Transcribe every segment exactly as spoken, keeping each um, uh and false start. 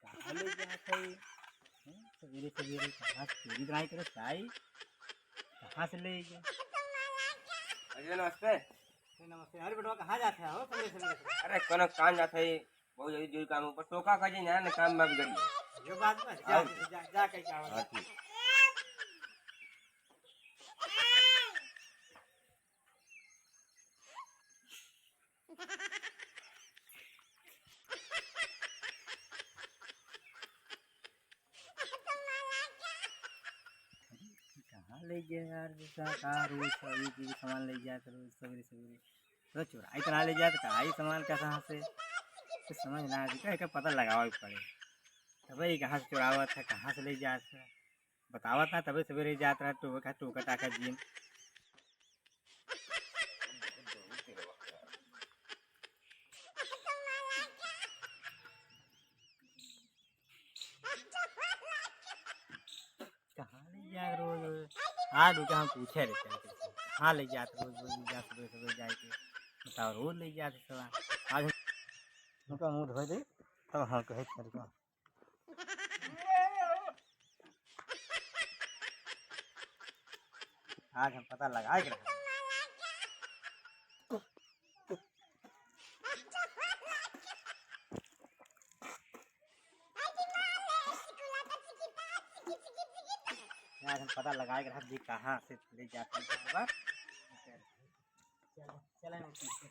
कहाँ ले जात है? हैं? सवेरे सवेरे कहाँ से चोरी बनाई करे साई? कहाँ से ले गए? अरे नमस्ते। अरे नमस्ते। अरे बेटवा, कहाँ जात है हो सवेरे सवेरे? अरे कोनो काम जात है, बहुत जरूरी जरूरी काम है, पर टोका का जी ना, ना काम में बिगड़ गया। जो बात बा, जा, हाँ। जा, जा, कहीं का हाँ, ठीक। कहाँ ले गया यार, जैसा कहाँ रोज सवेरे के सामान ले जात, रोज सवेरे सवेरे। तो चुराई तो ना ले जात, कहाँ ये सामान कैसा से? कुछ समझ ना आती, का एकर पता लगावे के पड़े। तबे ये कहाँ से चुरावत है, कहाँ से ले जात है? बतावत ना, तबे सवेरे जात रहा, टोका, टोका टाका जीन। कहाँ ले जात रोज, रोज? आज उनका हम पूछे रहे चल के, कहाँ ले जात रोज, रोज ले जात, सुबह, सुबह जाए के, बताओ, रोज ले जात है साला। आज हम उनका मुंह धोए दे, तब हम कहे चल के। आज हम पता लगाए के रहे। आज हम पता लगाए के रहे जी, कहाँ से ले जाते हैं बाबा। चलो, चलो ना पीछे।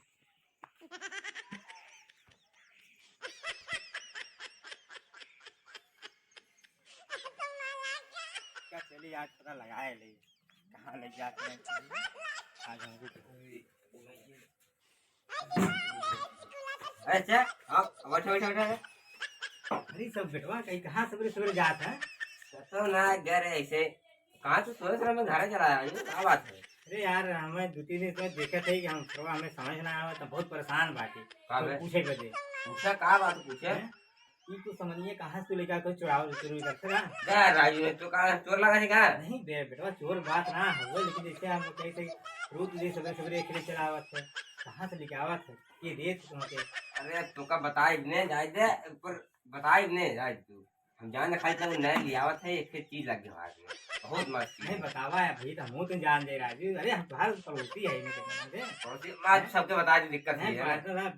क्या चलिए, आज पता लगाए ले, कहाँ ले जाते हैं। आज हमको अच्छा, हाँ, बैठो, बैठो, बैठो। अरे सब बेटवा, कहीं कहाँ सवेरे सवेरे जात है? तो ना, घर है ऐसे। कहाँ से सोए सर, मैं घर चला आया हूँ, क्या बात है? अरे यार, हमें दो तीन दिन से देखत है कि हम थोड़ा, हमें समझ ना आवे, तो बहुत परेशान बाटी। का तो बे? पूछे बदे। पूछा, का बात पूछे? हैं? ई तू समझिए, कहाँ से तू लेके आते हो चुराव, चोरी करते का? बे राजू, तो का चोर लगा है का? नहीं बे बेटवा, चोर बात ना हो, लेकिन जैसे हम कहीं से रोज तुझे सवेरे सवेरे खेले चला आवत है, कहाँ से लेके आवत है? ये रेत तुमके। अरे, तोका बताइब ने, जाए दे, पर बताइब ने, जाए तू। हम जान खाई तब नया लियावत है, एक ठे चीज लग गया हाथ में। बहुत मस्त चीज नहीं है। बतावा है भाई, तो हम तो जान जाए राजू। अरे, हम तुम्हारे पड़ोसी है, नहीं तो जान दे। पड़ोसी, आज सबके बता दी, दिक्कत नहीं, नहीं है। बात ना,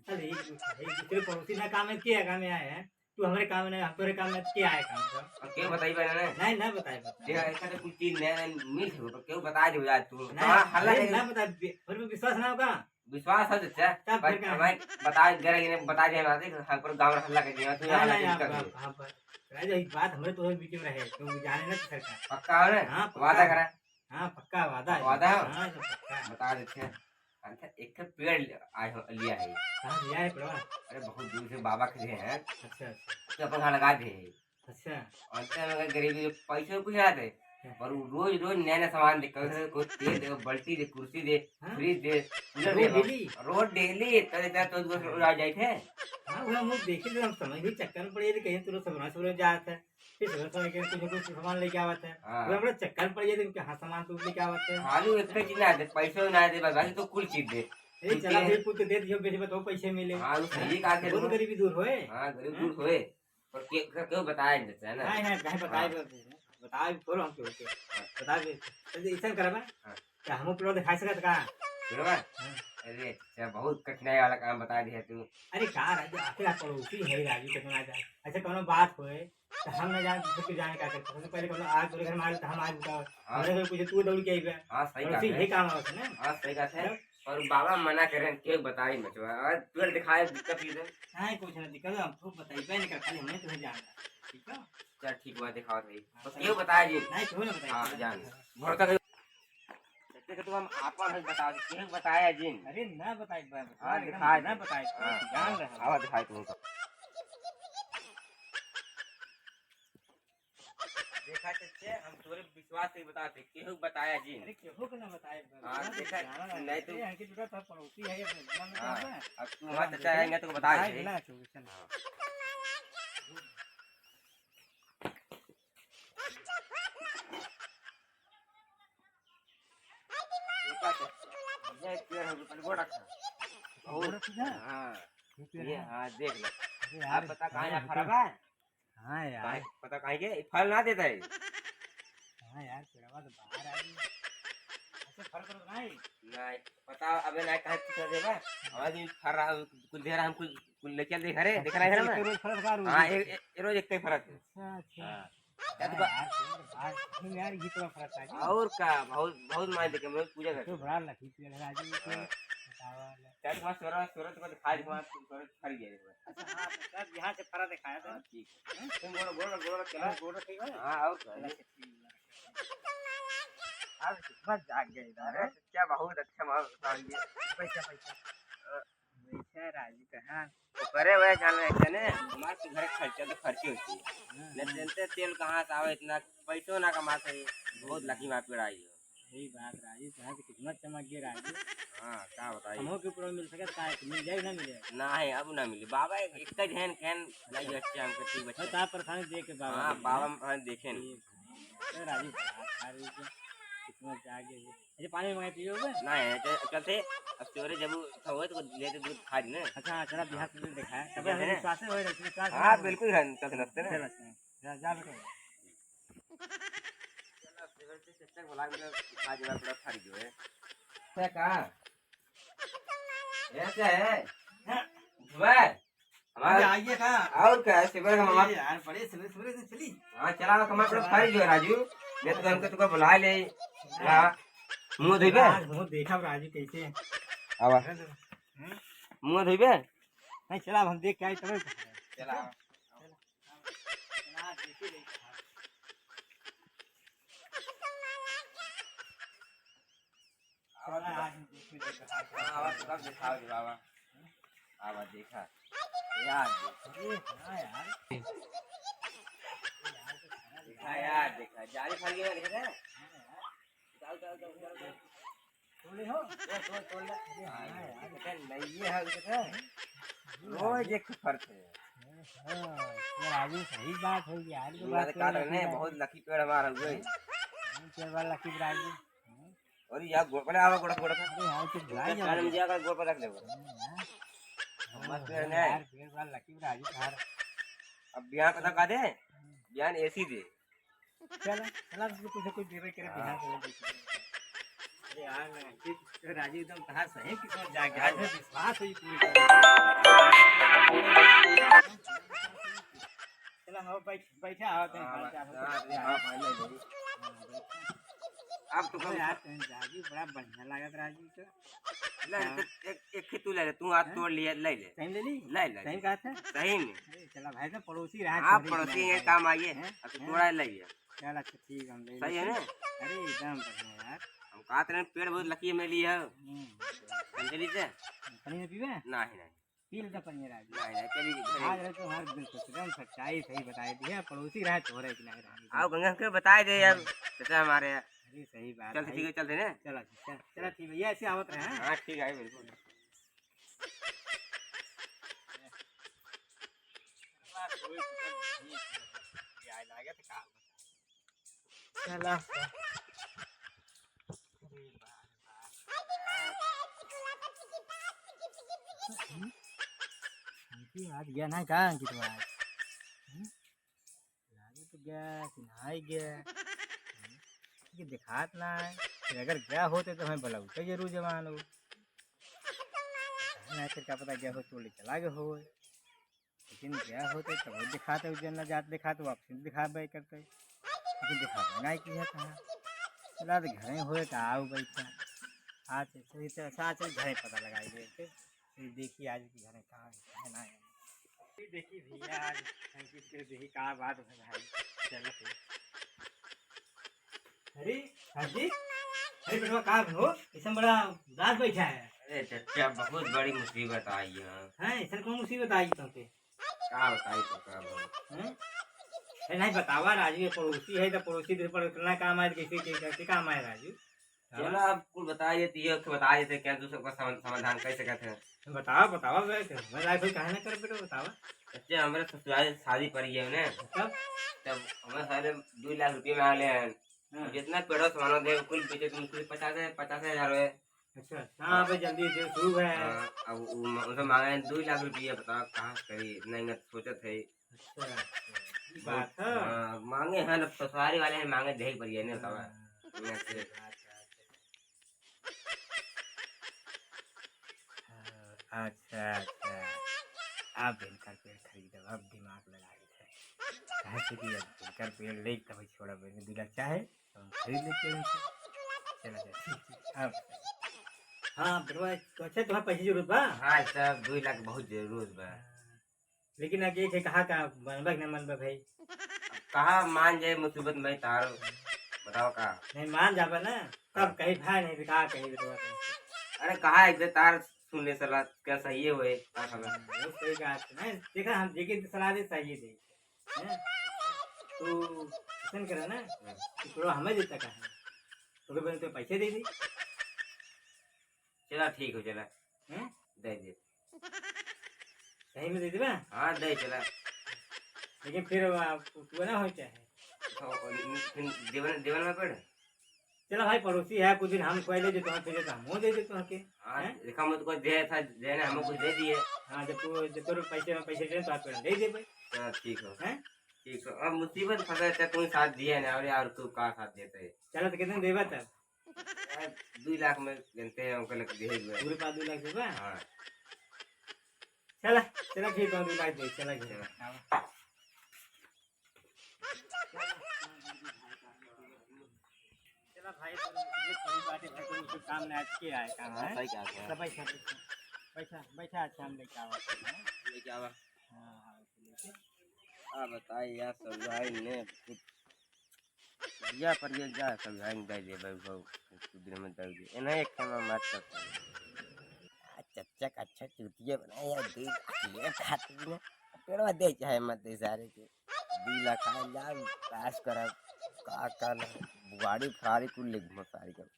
चल, एक, एक दूसरे पड़ोसी ना काम में किया, काम में आए हैं। तू हमारे काम में नहीं, हम तोरे काम में, क्या आए काम का? और क्यों बताई बे ना? नहीं, ना बताई, बताई। देख, ऐसा तो कुछ चीज नया मिल सकता, पर क्यों बता दे यार तू? नहीं, हाँ, हल्ला अरे, नहीं। ना बताई, बे-, फिर भी विश्वास ना होगा। विश्वास हो, चाचा, तब पर फिर का? हमें बता, जरा इन्हें बता दे, हमारे घर पर गाँव में हल्ला कर दिया, तू नहीं, यहाँ नहीं, लगे आप, कर आप, दे। आप, राजा, एक बात हमरे तोहरे बीच में रहे, तू जाने ना सरकार। पक्का हो ना? हाँ, पक्का। वादा करा। हाँ, पक्का वादा है। वादा हो? हाँ, सब पक्का। बता देते हैं। अच्छा, एक ठे पेड़ ले-, आए हो, लिया है। कहाँ से लिया है पेड़वा? अरे, बहुत दूर से बाबा के लिए है। अच्छा, अच्छा। तो अपन घर लगा दे। अच्छा। और क्या, मगर गरीबी में पैसे कुछ ना दे, हाँ। पर वो रोज, रोज नया, नया सामान दे, कभी कोई तेल दे, बाल्टी दे, कुर्सी दे, हाँ? फ्रिज दे, कूलर रोज दे, डेली? रोज डेली, तो इतना तो रोज आ जाए थे। हाँ, वो हम लोग देखे थे, हम समझ भी चक्कर में पड़े थे, कहीं तो रोज सवेरे, सवेरे जाते हैं, फिर सवेरे, सवेरे के कुछ ना कुछ सामान लेके आवत है। हाँ। वो हम लोग चक्कर में पड़ जाते हैं कि हाँ, सामान तो लेके आवत है। खाली एक चीज ना दे, पैसे ना दे, बस बाकी तो कुल चीज दे। ए, चला ठीक है। फिर पुत्र दे दियो, बेटे बताओ पैसे मिले। हाँ, वो सही हाँ? कहा थे बहुत तुम। गरीबी दूर होए। हाँ, गरीब हाँ? दूर होए। पर के-, के-, केहू बताए नहीं देते, है ना? नहीं, नहीं, नहीं बताए हाँ। देते हैं। बताए भी थोड़ा हम केहू के। हाँ। बताए भी, तो ऐसा करबा? हाँ। क्या हमको प्लॉट दिखा सकत का? प्लॉट? हाँ। अरे, अच्छा, बहुत कठिनाई वाला काम बता दिया तू। अरे, का राजू, आखिर आप पड़ोसी है राजू, कितना जाए। अच्छा, कोनो बात होए, तो हम ना जाने, दूसरे के जाने का करते। सबसे पहले कोनो आग तोरे घर में आए, तो हम आग बुताओ। हाँ। हमरे घर पूछे, तू दौड़ के आइबे। हाँ, सही बात पड़ोसी है। यही काम आवत है ना? हाँ, सही बात है। तब? और बाबा मना करें, के बताई मचवा। और तुरंत दिखाए, दिक्कत ही है। नहीं, कुछ ना दिक्कत, हम खूब बताई, पहले कर, खाली हमने तुम्हें जाना। ठीक है? चल, ठीक हुआ, दिखाओ भाई। हाँ, बस चलो। केहू बताया जी। नहीं, केहू ना बताया। हाँ, जान। भरोसा करो। देखते तो हम आपन है, बता दे, केहू बताया जी। अरे, ना बताई, बा-, हाँ, एकदम दिखाई ना दे। बताई, हाँ, जान रहे। आवा दिखाई तुमको। देखा चच्चे, हम तोरे विश्वास से बताते, केहू बताया जी। अरे, केहू के ना बताए, हाँ, ना देखा, जाना नहीं तो। अरे, हमके जुटा था, पड़ोसी है, ये अपने इतना में हाँ, जाना है। अब तू हमारा चच्चा आएंगे तो बता भाई दे। ना, चल, चल। हाँ। ये पेड़ है, ऊपर गोड़ रखा। गोड़ रखा? हाँ। ये पेड़ ये, है? हाँ, देख लो। अरे यार, आप पता कहाँ यहाँ फरा बा? हाँ यार। काहे, पता काहे के? ये फल ना देता है। हाँ यार, पेड़वा तो बाहर आ गई। अच्छा, फल तो नहीं? नहीं, पता अबे ना काहे पूछा देबा? हमारे दिन फर रहा, कुल दे रहा, हम कुल, कुल लेके दे घरे, देखा ना घर में? एक रोज फरत का रोज? हाँ, एक, एक, एक रोज एक फरत है। अच्छा, अच्छा। हाँ। क्या हाँ तू बा- यार, पेड़ बाहर, नहीं यार, ये तो फरत आ गई। और का, बहुत, बहुत मान देखे, मैं पूजा करता तो हूँ। बड़ा लकी पेड़ है राजू, ये तो हाँ। बतावा ले। क्या तुम्हारा सोरा, सोरा तो खा, तुम्हारा सोरा खा गया है। अच्छा, हाँ, तो सब यहाँ से फरा दिखाया था। हाँ, ठीक है। तुम गोड़, गोड़, गोड़ रख के ला। हाँ, गोड़ रख के ला। हाँ, और क्या? चला, ठीक है। आज कितना जाग गए इधर, अरे, हैं? क्या बहुत अच्छा माहौल बता दिए। पैसा, पैसा। अ, पैसा राजू कहाँ? वो करे हुए जान रहे थे ने, हमारे तो घर खर्चा तो खर्चे होती है। हाँ, न हाँ। जनते तेल कहाँ से आवे, इतना पैसों ना कमा सके। बहुत लकी माँ पिड़ाई हो। सही बात राजू, कहाँ से किस्मत चमक गई राजू। हाँ, का बताई? हमहू के ऊपर मिल सकत का है, मिल जाए ना मिले? नाही, अब ना मिली। बाबा एक, एक का झैन खैन नहीं बच्चे हमके ठीक बच्चे। बस आप परेशानी देख के बाबा हाँ, देख बाबा लें। हम देखे नहीं। ठीक है। तो राजू बड़ा था, राजू के किस्मत जाग गई है। अच्छा, पानी मंगाई पियो बे? नहीं, चल, चलते, अब तोरे जब था होए तो लेते दूध खा लेने। अच्छा, हाँ, चला बिहार से देखा है। तबे हमें विश्वास है, विश्वास हाँ, है। बिल्कुल है, चलते रस्ते ना। चल, अच्छा। जा, जा बेटा। चला, सेवर से चच्चा को बुला के खा जावा, पूरा फर जो है। क्या कहा? ऐसे है? उठवा। हमारे अरे आइए का? और क्या है? सेवर का मामा। अरे यार, बड़े सेवर, सेवर से चली। हाँ, चला, हमारे पूरा फर जो है, राजू। मैं तो हमको तुमको बुला ले। हाँ। मुंह धोइबे? यार, मुंह देखा राजू कैसे? आवा। हम्म? मुंह धोइबे? नहीं, चला, हम देख के आई तबे। चला। आवा, आवा, तब दिखाओ रे बाबा। आवा, देखा। यार, देखा। अरे, हाँ यार। देखा यार, देखा। जाली फर गया, देखा था? हाँ यार। उतार, उतार, उतार, उतार, उतार। तोड़ ले हो। तोड़, तोड़, तोड़ ले। अरे हाँ, हाँ यार। देखा, नहीं, ये है, देखा। रोज एक फर थे। हाँ, तो राजू सही बात है यार, ये मुला बात के तो काट रहे हैं, बहुत लकी पेड़ हमारा हुआ है। हाँ, पेड़ वाला लकी राजू। हाँ। और यार, गोड़, पहले आवा, गोड़, गोड़ पे। अरे यार, तो भुला ही जाओ। कान में जाकर गोड़ पे रख ले, गोड़। हाँ, हाँ। मस्त पेड़ है। यार, पेड़ वाला लकी राजू कहाँ रहा? अब बिहान पता का दे? हम्म। बिहान एसी दे। चला, चला, तुझे कुछ ना कुछ देवे करे, हाँ। बिहान से। अरे यार, ना, ये तो राजू एकदम कहाँ सही किस्मत जाग गया, आज विश्वास हुई पूरी तरह। चला, हो, बैठ, बैठा हो, तनी हाँ, हाल चाल हो, हाँ, तो हाँ, भाई, ले लो। हाँ, बैठ। अब तो अरे कम यार, तनी राजू बड़ा बढ़िया लागत राजू तो। ले, हाँ। तो एक, एक ही तू ले ले, तू हाथ हैं? तोड़ लिया, ले ले। सही ले ली? ले ले। सही कहा था? सही में। अरे, चला भाई, तो पड़ोसी रहा, हाँ, छोड़ी पड़ोसी ना ये भाई। काम आइए, हैं? अब तो हैं? तोड़ा ले ये। चल, अच्छा, ठीक, हम ले सही है लेते ना? हैं। अरे, एकदम बढ़िया यार। हम कहत रहे, पेड़ बहुत लकी में लिया है। हम्म। समझली से? पानी नहीं पीबे? नहीं, नहीं। पी लेता पानी राजू। नहीं, नहीं, चलिए, चलिए। आज रहे तो हमारे दिल को एकदम सच्चाई सही बताई दी है, पड़ोसी रहे तो हो रहे कि नहीं रहे। आओ, गंगा के बताए दे यार, हाँ। जैसे हमारे। अरे, सही बात चल, है। ठीक है, चलते हैं। चला, चल, चला, ठीक है, ये ऐसे आवत रहे, हाँ? हाँ, ठीक है, बिल्कुल। चला। अंकित आज गया ना का, अंकित आज? हम्म? लागे तो गया कि नहीं गया? हम्म? ये दिखात ना है। फिर अगर गया होते तो हमें बुलाते जरूर जवान हो। नहीं, फिर का पता गया हो, टोली चला गया हो। लेकिन गया होते तब वो दिखाते, उज्जैन ना जात दिखाते, वापसी दिखाबे करते। लेकिन दिखाबे नहीं किया कहाँ। चला तो घरे होए तो आओ बैठा। आज चल, चल, चल, चल, घरे पता लगाई दे। फिर देखी आज की घरे कहाँ है, कहाँ ना है। फिर देखी भैया आज अंकित के देखी का बात है भाई। चलो फिर। अरे, हाजी, अरे बेटवा, का हो? ऐसा बड़ा उदास बैठा है। अरे चच्चा, बहुत बड़ी मुसीबत आई है। हैं, ऐसा कौन मुसीबत आई तुमके? का बताई तो का भाई? हैं? अरे नहीं, बतावा राजू, ये पड़ोसी है तो पड़ोसी के पर इतना काम आए तो कैसे, कैसे, कैसे काम आए राजू? हाँ? चलो, अब कुल बता देती है, बता देते क्या तू सबका सम-, समाधान कर सकत है। बतावा, बतावा बे, हमारे लायक कोई काहे ना कर बेटा, बतावा। अच्छा, हमारे ससुराल शादी पड़ी है ने। तब? तब हमारे सारे दो लाख रुपये मांग ले हैं। हाँ। अब जितना पेड़ो सामान दे, कुल बेचे तुम, कुल पचास है, पचास हजार है। अच्छा, हाँ, हाँ। भाई, जल्दी दे, शुरू है। हाँ, अब उ-, उनसे मांगे हैं दो लाख रुपया, बताओ कहाँ से करी, इतना इतना सोचत है। अच्छा, अच्छा, ये बात है। हाँ, मांगे हैं, अब ससुरारी वाले हैं, मांगे देख बढ़िया नहीं बतावा। हाँ। यहाँ से। अच्छा, अच्छा। हाँ, अच्छा, अच्छा। अब इनकर पेड़ खरीदब, अब दिमाग लगा के। काहे से कि अब इनकर पेड़ लेके तब छोड़ा, मैंने दो लाख चाहे हम खरीद लेते हैं इनसे। चला जाए, ठीक, ठीक, अब। हाँ, बेटवा, तो अच्छा, तुम्हारे पैसे जरूरत बा? हाँ, साहब, दो लाख बहुत जरूरत बा। लेकिन अब ये थे, कहा का मनबा कि ना मनबा भाई? अब कहा मान जाए मुसीबत में तार, बताओ का? नहीं, मान जाबा ना, तब हाँ। कहीं भाई नहीं, तो कहा कहीं बेटवा तुमसे? अरे, कहा एक दे तार सुन ले सलाह, क्या सही है वो, का खबर? हाँ, वो सही कहा तुमने। देखा, हम जेके सलाह दे, सही दे। हैं? तू ऐसन करे ना, हाँ। तू थोड़ा हमें देता कहा है। तो फिर तो पैसे दे दी। चला, ठीक हो, चला। हैं? दे दे। सही में दे देबा? हाँ, दे चला। लेकिन फिर वो, तू ना हो चाहे। तो फिर देवन, देवन में पड़। चला भाई, पड़ोसी है, कुछ दिन हम खुआ ले, जो तुम्हें फिर तो हम दे दे तुम्हें के। हाँ, हैं? देखा, मुझको दे था, देने हमको कुछ दे दिए। हाँ, जब तू, जब तोर पैसे में पैसे दे, तो आप दे दे भाई। चला, ठीक हो। हैं? ठीक हो। अब मुसीबत फंसा है, तू साथ दिया ना, और यार, तू का साथ देते है? चला, तो कितने देबा तब? यार, दो लाख में गिनते हैं, उनका लग दे हुए। पूरे पास दो लाख देबा? हाँ। चला, चला, ठीक है, दो लाख दे, चला, चला। चला भाई, तो ये थोड़ी बात है, भाई, कोई कुछ काम ना अटके आए, काम हाँ, है। सही कहा, सही। तो बैठा, बैठा, बैठा, बैठा, अच्छा, हम लेके आवा। लेके आवा। हाँ, हाँ, लेके। आ, बताए यार, सब भाई ने कुछ दिया पर ये जा, सब भाई ने दे दे, भाई, भाई, कुछ दिन में दे दे। इन्हें एक खेमा मत कर। आ, चच्चा का अच्छा चूतिया बनाए यार, दे, ये खातिर ना, पेड़वा दे चाहे मत दे सारे के। दो लाख आ जाए, पास करब, का, का ना, बुआड़ी फुआड़ी कुल ले घुमा सारी कर।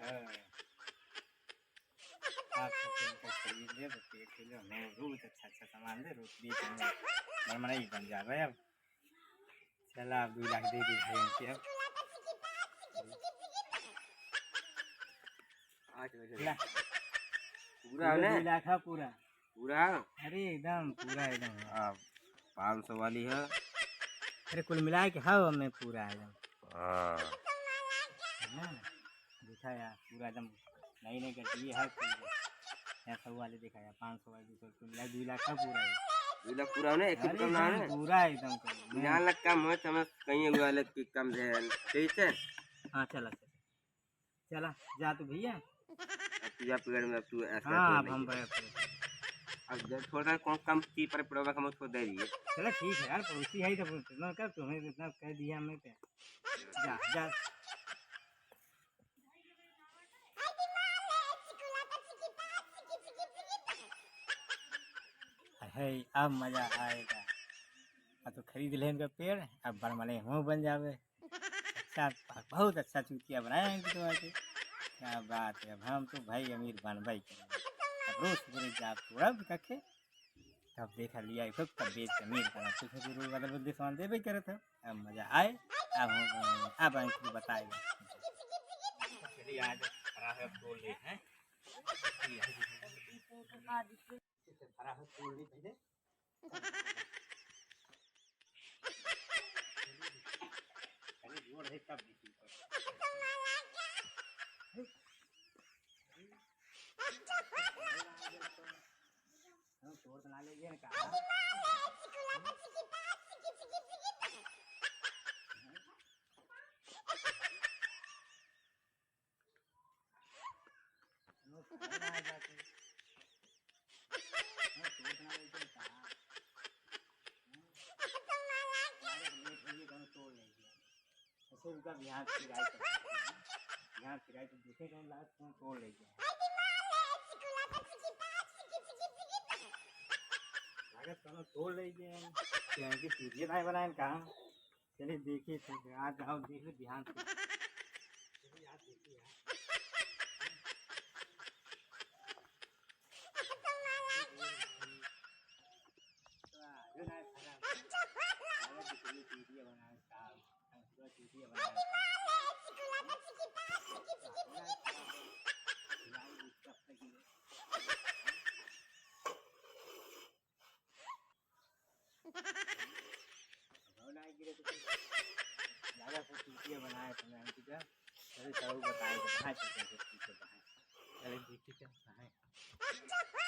हाँ। आप सब इनका खरीद ले, बस एक किलो, हमें रोज अच्छा, अच्छा सामान दे, रोज बीस में मनमनाई बन जावे अब। चला, अब दो लाख दे दे भाई इनके अब। आठ बजे। ला। पूरा पूरा है ना? दो लाख है पूरा। पूरा? अरे एकदम पूरा एकदम। आ, पाँच सौ वाली है। अरे कुल मिला के है हमें पूरा एकदम। हाँ। है ना? देखा यार, पूरा एकदम नई नई गड्डी है, पूरा। यहाँ सौ वाले देखा यार, पाँच सौ वाले, दो सौ, कुल मिला दो लाख का पूरा है। दो लाख पूरा होने, एक अरे कम ना एकदम होने। पूरा एकदम कम। बिना लग कम हो, समझ कहीं हुआ लग कि कम दे, ठीक है? हाँ, चला, चला। चला, जा तू भैया। अब तू जा पेड़ में, अब तू ऐसा हाँ, कर अब हम लेंगे। बड़े अब जब थोड़ा सा कम, कम की पर पड़ोबा का मुझको दे दिए। चला, ठीक है यार, पड़ोसी है तो इतना कर, तुम्हें इतना कह दिया मैं तो। जा, जा। है, अब मजा आएगा। अब तो खरीद ले इनका पेड़, अब बड़मले मुँह बन जावे। अच्छा, बहुत अच्छा चूतिया बनाया है इनके तो आके। क्या बात है, अब हम तो भाई अमीर बनबे ही करेंगे। अब रोज सुबह जाब तोड़ब कखे, तब देखा लिया, तब, तब बेच के अमीर बनब। तो फिर रोज बदल बदल सामान देबे करत है। अब मजा आए, अब हम, अब हम कुछ बताए। चलिए, आज खड़ा है, अब तोड़ ले, हैं? भरा हो, तोड़ ली पहले। अरे, जोर है, तब भी ठीक है। हम तोड़ तो ना ले गए ना, कहा? नो, खाना है जाके। नो, तोड़ ना लेते हैं, कहाँ? हमारे तो लेट हो गई, तो हम तोड़ लेंगे। ऐसे उनका बिहार की राय कर सकते हैं। यहाँ फिराई तो देखे कौन लागत कौन तोड़ ले गया। लागत कौन तोड़ ले गया। क्या इनकी चूतिया नहीं बनाए कहाँ? चलिए देखिए, फिर आज आओ, देख लो ध्यान से। चलिए, आज देखिए यार। तो आज ना खराब। अरे, कितनी चूतिया बनाए साहब। हम पूरा चूतिया बनाए। भगवान आए गिरे तो कुछ लगा कुछ चूतिया बनाए तो मैं आंटी का, अरे, चलो बताए तो कहाँ चूतिया, कुछ चूतिया बनाए। अरे, देखी क्या बनाए।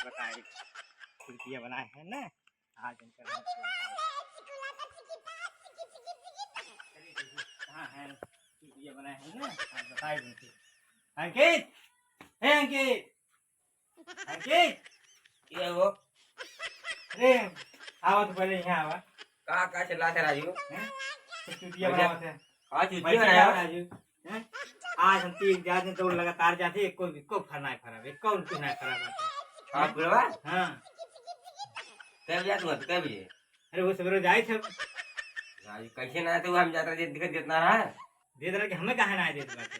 बताए, चूतिया बनाए है ना, आज इनका नाम चूतिया बनाए। चलिए, देखिए, कहाँ है चूतिया बनाए है ना, आज बताए उनके। अंकित, ए अंकित, अंकित! के हो? अरे, आवा तो पहले यहाँ आवा। का, का चिल्लात है राजू? हैं? तो चूतिया भैया, बनावत है। का चूतिया भैया बनाया? राजू, हैं? आज हम तीन चार दिन तो लगातार जाते, एको, एको फर नाहीं फरा, एको उनके नाहीं फरा बाटे। का बुढ़वा? हाँ। कै बजे तू, कै बजे? अरे, वो सवेरे जाए थे। राजू, कैसे ना आए थे, वो हम जाता, जितना रहा। देत रहे कि हमें काहे ना देत बाटे?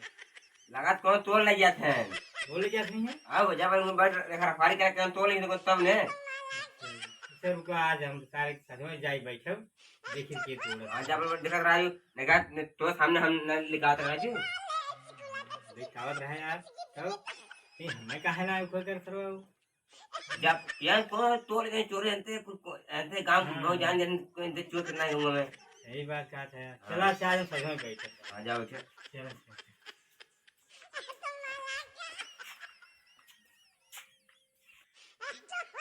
लगात कौन तोड़ ले जात है? तोड़ ले जात नहीं है? हाँ, वो जब हम बैठ रखा रखवारी करे, कौन तोड़ ले जात तब ने? अच्छा, रुको, आज हम सारे सजो जाई बैठब, देखी के तोड़त। हाँ, जब हम देखत रहा, लगात ने तो सामने हम न लिखात रहा जी। देखावत रहे यार, तो नहीं, हमें काहे ना ऊपर कर सरवा? जब यार को तोड़ गए चोरी अंते, को, को, अंते गांव हाँ। गांव जान जान को अंते चोर करना है गांव में। सही बात कहा था। हाँ। चला, अच्छा, आज हम सच में बैठे। आ जाओ, अच्छा। चलो, चलो।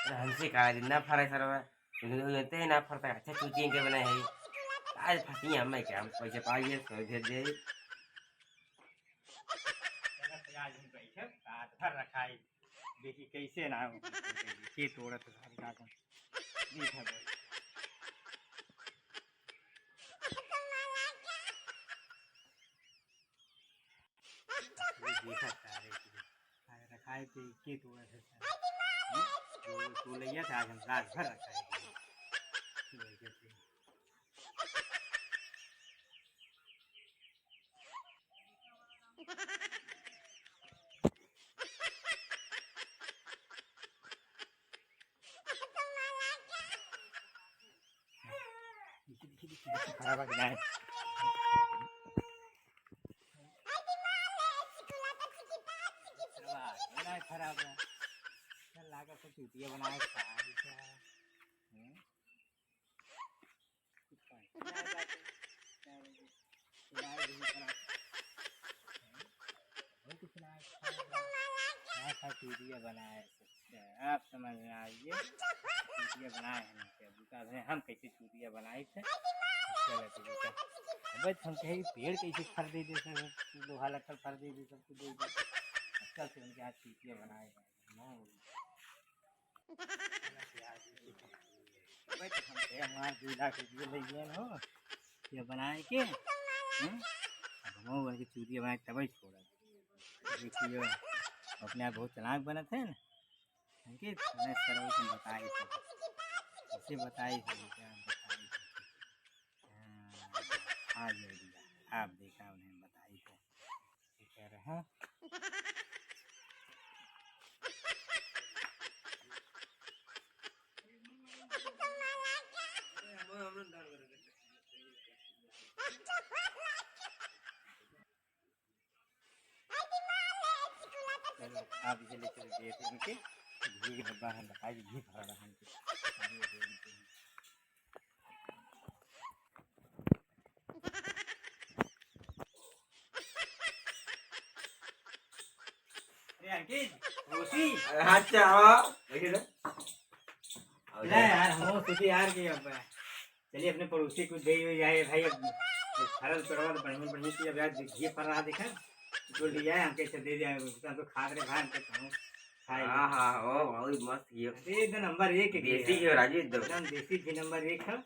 अरे, हमसे कहा दिन ना फरा सरवा। तुम लोग अंते ना फरता, अच्छा चूतिया के बनाए है। आज फंसी हम, मैं क्या, हम पैसे पाइए, सौ भेज दे। चलो, आज हम बैठे, रात भर रखाई। देखी कैसे ना हो, के तोड़त है सारी काटन। देखा भाई। ये देखा सारे की। आज रखाए थे, के तोड़त है सारे। हम्म? तो, तो ले गया था, आज हम रात भर रखाए थे। तो वही कहते हैं। खराब है कि नहीं? खराब है, नहीं खराब है। चल, लाकर कुछ चूतिया बनाए, खा ले क्या? हम्म? कुछ पानी ना जाते। क्या बोलते? सुनाई भी नहीं पड़ा। बहुत कुछ सुनाई पड़ा। क्या था चूतिया बनाए? अच्छा, आप समझ में आइए। चूतिया बनाए हैं ना, क्या बुता है? हम कैसे चूतिया बनाए थे? चलो, ठीक है। अबे, हम कहे, पेड़ कैसे फर दे दे सब, लोहा लक्कड़ फर दे दे, सब कुछ दे दे। अच्छा, से उनके हाथ चूतिया बनाए हैं। ना बोली। भाई, तो हम कहे, हमार दू लाख रुपये ले गए हो, ये बनाए के, हैं? अब हम बन के चूतिया बनाए, तबे छोड़ा। देखियो, अपने आप बहुत चालाक बनत है ना। अंकित, मैं सरऊ तुम बताई थे। ऐसे बताई थे, क्या बताई थे? हाँ, आ गया idea। आप देखा, उन्हें बताई थे। ठीक है, हाँ। चलो, आप इसे लेकर गए थे इनके, घी के डब्बा हम बताए, घी भरा रहा हमके। अरे अंकित, रोसी। अरे हाँ, अच्छा, हाँ, बैठे ना। ले यार, हम सोचे यार कि अब चलिए अपने पड़ोसी को दे ही जाए भाई, अब फरल तोड़वा तो बढ़िया बढ़िया चीज, अब यार ये फर रहा देखा, तो ले जाए, हम कैसे दे दिया, हम तो खाद रे भाई, हम तो खाऊं, खाए। हाँ, हाँ, ओ, बहुत मस्त ये। अरे एकदम नंबर एक है देसी ये। घी हो राजू, एकदम। एकदम देसी घी नंबर एक है।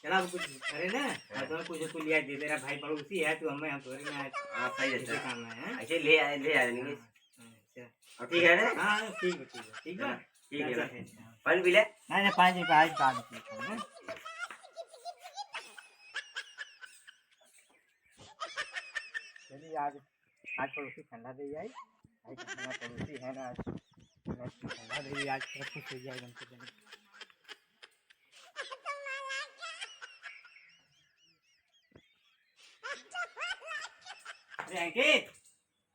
चला, अब कुछ करे ना, हाँ। हम तुम्हें कुछ, कुछ लिया दे, मेरा भाई पड़ोसी है, तू हमें, हम तोरे ना। हाँ, सही है, ऐसे सर। काम है, हैं? ऐसे ले आए, ले आए, नहीं? हाँ, हाँ, अच्छा। अब ठीक है ना? हाँ, ठीक है, ठीक है, ठीक है। हाँ, ठीक है, चल, ना? चल, चल। पानी पी ले। नहीं, नहीं, पानी नहीं, आज बाद में पीते हैं, हैं? चलिए, आज, आज पड़ोसी ठंडा दे आई। आज हमारा पड़ोसी है ना, आज ठंडा दे आई, आज थोड़ा खुश हो जाए हमको। अरे अंकित,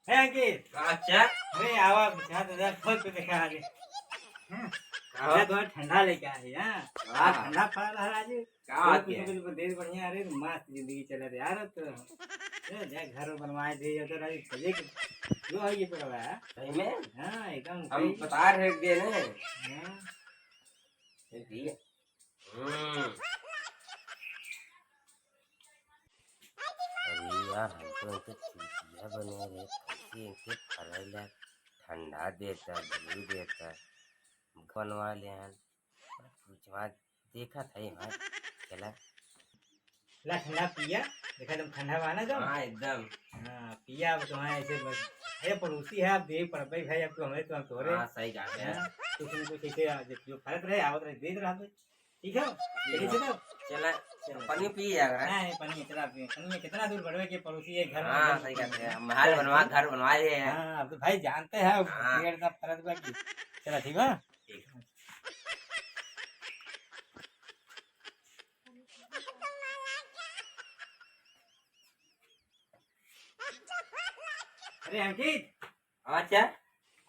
हे अंकित। अच्छा। अरे आवा, बिछा दे यार, खोल के देखा आज। हाँ। का हो? अरे थोड़ा ठंडा लेके आ रही, हाँ। हाँ। आज ठंडा फरा रहा आज। का बात है? कुछ देर बढ़िया, अरे मस्त जिंदगी चला रही यार अब तो। ए, जा घर बनवाए दे, उधर आज सजे के जो है ये पड़ा है। सही में? हाँ, एकदम हम सही। पता है एक दिन है। हाँ। ये भी है। हम्म। अरे यार, हम तो इनके चूतिया बने रहे, कैसे इनके फरैला ठंडा देता, घी देता, बनवा ले हन। पूछवा देखा था ये भाई, चला। ला ठंडा पिया, देखा एकदम ठंडा बा ना एकदम। हाँ, एकदम। हाँ, पिया अब तुम्हारे ऐसे बस। अरे पड़ोसी है, आप देख पड़बे भाई, अब तो हमें तो हम तोरे। हाँ, सही बात है। हाँ, कुछ न कुछ ऐसे आ, जो, जो फरक रहे, आवत रहे, देत रहा भाई। ठीक है? ठीक चलिए, है। चलो। चला, चलो। पानी पी जाएगा। नहीं, पानी चला, पानी कितना दूर बढ़वे के पड़ोसी है, घर में हाँ, घर सही बात है। महल बनवा, घर बनवा लिए हैं। हाँ, अब तो भाई जानते हैं, हाँ। पेड़ सब फरक बा की। चला, ठीक है? ठीक। अरे अंकित। अच्छा।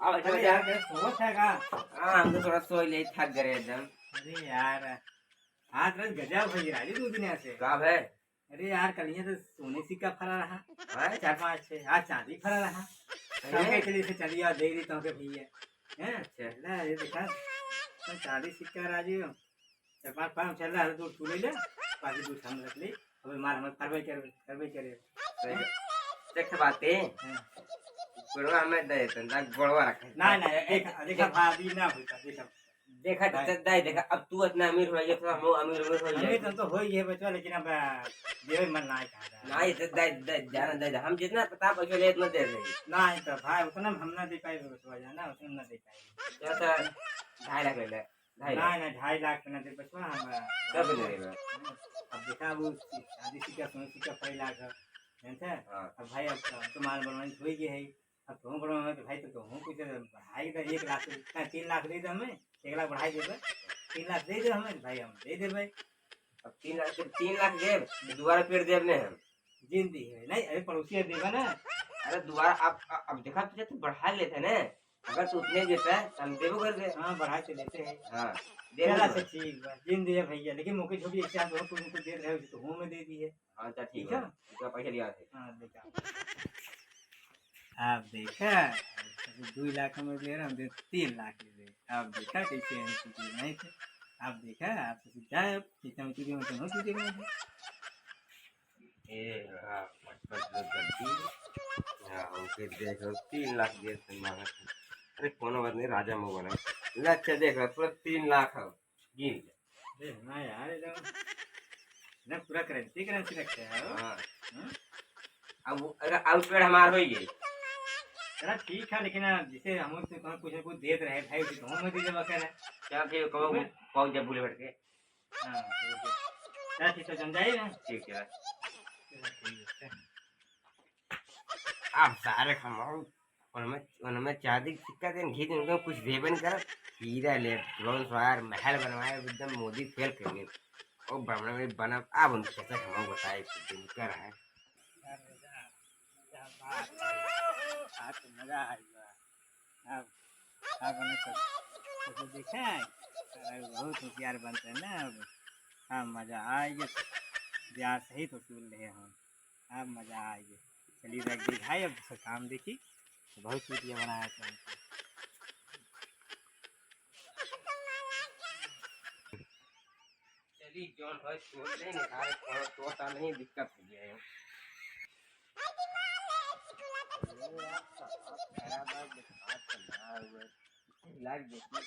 आओ, बैठो, अरे बैठो। यार, क्या सोवत है का? हाँ, हम तो थोड़ा सोई ले, थक गए एकदम। अरे यार, आज रात गजब भई राजू दू दिन से। का भई? अरे यार, कल ये तो सोने सिक्का फरा रहा। हाँ? चार पाँच छः, आज चांदी फरा रहा। सही है? हमके चली से चली आओ, दे दी तुमके भैया। हैं? अच्छा। ला, ये देखा, तो चांदी सिक्का राजू। चार पाँच पाँच चल रहा है, दूध तू ले ले, बाकी दूध हम रख ले। अबे मार, हम करबे करे, करबे करे। सही है। देख बात है। हाँ। गोड़वा हमें दे देते, ना गोड़वा रखे। ना, ना, देखा, देखा, भाभी ना होता, देखा। देखा, भाई। दे, दे, देखा, अब तू इतना अमीर हो गया, तो हम अमीर, अमीर हो गया। अमीर तो, तो हो ही है बचवा, लेकिन अब, आ, देवे मन ना है कहा। नहीं, दे, दे, दे, जाना दे, दे। हम जितना पता पैसा ले, इतना दे देंगे। नहीं तो भाई, उतना में हम ना दे पाए बचवा, जाना, उतना में ना दे पाए। चल, चल, ढाई लाख ले ले। ढाई लाख। नहीं, नहीं, ढाई लाख के ना दे बचवा, हम, तब नहीं देगा। अब देखा, वो चांदी सिक्का, सोने सिक्का पहला घर, जानते हैं? हाँ। अब भाई, अब तो, अब तो माल बनवाई हो ही गई है। अब तुम बनवाओ तो भाई, तो तुम कुछ बढ़ाई दे, एक लाख, नहीं, तीन लाख दे दे हमें, एक लाख बढ़ाई दे दे। तीन लाख दे दे हमें, भाई, हम दे देबे। अब तीन लाख, जब तीन लाख देब, तो दोबारा फिर देब नहीं हम। जिन दी है, नहीं, अरे पड़ोसी अब देबा ना। अरे दोबारा अब, अब, अब देखा, तुझे तो बढ़ा लेते ना। अगर तू उतने देता है, तो हम देबो कर दे। हाँ, बढ़ा के लेते हैं। हाँ, दे चला दे। अच्छा, ठीक बा, जिन दिए भैया, लेकिन मौके जो भी एक साथ कुछ, कुछ दे रहे हो, तो हूँ मैं दे दिए। हाँ, अच्छा, ठीक ठीक है? है। इतना पैसा लिया थे। हाँ, देखा। आप देखा, दो लाख हम ले रहे हैं, हम दे तीन लाख ले रहे हैं। आप देखा कैसे हम चीजें नहीं थे। आप देखा, आप तो जाए, कितना चीजें में तो हो चीजें में। ए, हाँ, पटपट जो गड्डी। हाँ, ओके, देख लो, तीन लाख दे दे मांगा। अरे, कोनो बात नहीं, राजा मुंह बना। ले, अच्छा, देख लो, पूरा तीन लाख है, गिन ले। अरे, हाँ यार, एकदम, एकदम पूरा करेंसी, करेंसी रखे हैं, हो? हाँ। हाँ? अब वो, अगर, अब पेड़ हमार हो ही गए। चला, ठीक है, लेकिन, आ, जैसे हम लोग से कौन कुछ ना कुछ देत रहे, भाई, उसे तो हम दे देबा करे। चला, ठीक है, कहो, ठीक है। कहो जब बोले बैठ के। हाँ, ठीक है। चला, ठीक है, जम जाइए ना। ठीक है। चला, ठीक है। अब सारे खामो, उनमें, उनमें चांदी के सिक्का देन, घी देन, उनमें कुछ देबे न करत। हीरा ले, Rolls Royce, महल बनवाए, एकदम मोदी फेल कर गए। ओ बनवे, बनब, अब उनके कैसे हम बताए, कुछ दिन कर है। क्या बात है। आज तो मजा आ गया। अब, अब उन्हें तो, तो देखा है? अरे, बहुत होशियार बनते हैं ना अब। हाँ, मजा आ गया। ब्याह सही तो सुन रहे हम। अब मजा आ गया। चलिए, रख दी भाई, अब दूसरा काम देखी। बहुत चूतिया बनाया था हमको। चली, जौन है, छोड़ दे, निकाल, छोड़, छोड़, ता नहीं, दिक्कत हो गया है। अरे, आप तो, आप खराब है, दिखा तो ना हुए। लाग देखी,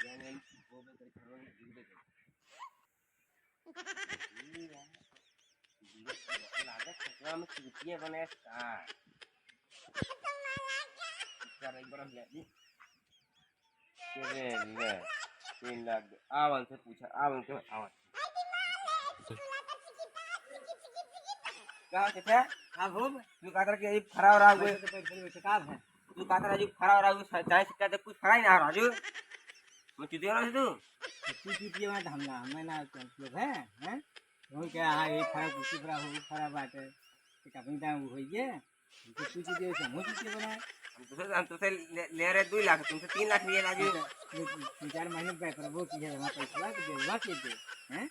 जाने हम वो भी कर, करो, ये भी कर। लागत ससुरा में चूतिया बने का। कर एक बार ले दी। के रे ले, तीन लाख दे। आवन से पूछा, आवन से, आवन। का चाचा? का हो? तू कहत रहा कि यही फरा हो रहा है। बैठ, बैठ, बैठ, बैठ, का है? तू कहत रहा, राजू, फरा हो रहा है, चाहे सिक्का दे, कुछ फरा ही ना हो, राजू। मैं चूतिया ना तू। तू चूतिया मत, हम ना, मैं ना, लोग हैं, हैं? वो क्या, हाँ, ये फरा, कुछ फरा हो, फरा बात है। एक अपनी दाम वो होइए। तुमसे पूछ के समूह कितने बनाए? हम तुमसे, हम तुमसे ले, ले रहे दो लाख, तुमसे तीन लाख लिए राजू। ये तीन चार महीने पे प्रभु की है, हमारा पैसा तो देवा के दे, हैं?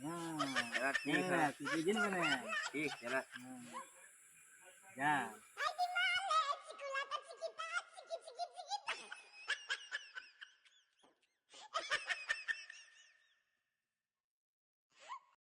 हाँ। हाँ। चला, ठीक है। हाँ, तू दो दिन बनाया। ठीक, चला। हाँ। जा।